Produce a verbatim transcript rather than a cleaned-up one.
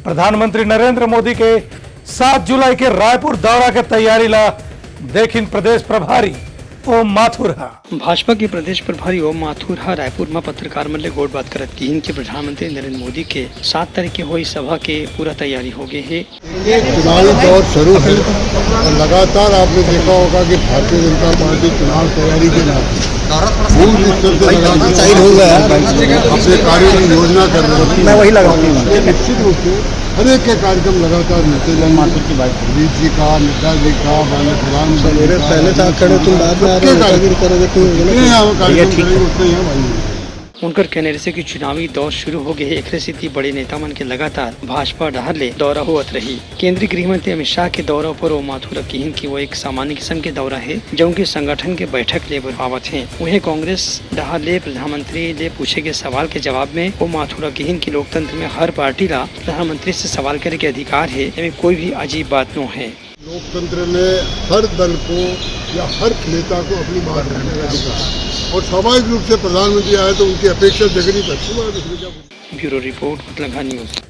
प्रधानमंत्री नरेंद्र मोदी के सात जुलाई के रायपुर दौरा के तैयारी ला देखिन प्रदेश प्रभारी ओम माथुर हा। भाजपा के प्रदेश प्रभारी ओम माथुर ह रायपुर म पत्रकार मन ले गोठ बात करत किहिन कि प्रधानमंत्री नरेंद्र मोदी के सात तारीख के होई सभा के पूरा तैयारी हो गे हे। चुनावी दौर शुरू है और लगातार आपने देखा होगा कि भारतीय जनता पार्टी चुनाव तैयारी के नाते पूर्ण स्तर से लगातार अपने कार्यों की योजना कर रही है। मैं वही लगाऊंगा। निश्चित रूप से हर एक के कार्यक्रम लगातार मिलते जाएंगे। मोदी जी का, नड्डा जी का, माननीय प्रधानमंत्री जी का, पहले साथ खड़े, तुम बाद में आ रहे हो, नेतागिरी करोगे, क्यों? जितने यहाँ कार्यक्रम करेंगे, उतने यहाँ भाई होंगे। उनकर कहना रहिसे कि चुनावी दौर शुरू हो गे हे, एकरे सेती बड़े नेता मन के लगातार भाजपा डहार ले दौरा होवत रही। केंद्रीय गृह मंत्री अमित शाह के दौरा पर ओम माथुर ह किहिन कि वो एक सामान्य किसम के दौरा हे, जउन के संगठन के बैठक ले बर आवत हे। उहें कांग्रेस डहार ले प्रधानमंत्री ले पूछे गे सवाल के जवाब में ओम माथुर ह किहिन कि लोकतंत्र में हर पार्टी ला प्रधानमंत्री से सवाल करे के अधिकार हे, एमे कोई भी अजीब बात नो हे। लोकतंत्र में हर दल को या हर नेता को अपनी बात रखने का अधिकार है और स्वाभाविक रूप से प्रधानमंत्री आए तो उनकी अपेक्षा जगनी तो अच्छी बात है, इसमें क्या बुराई? Bureau report, Utlangha news.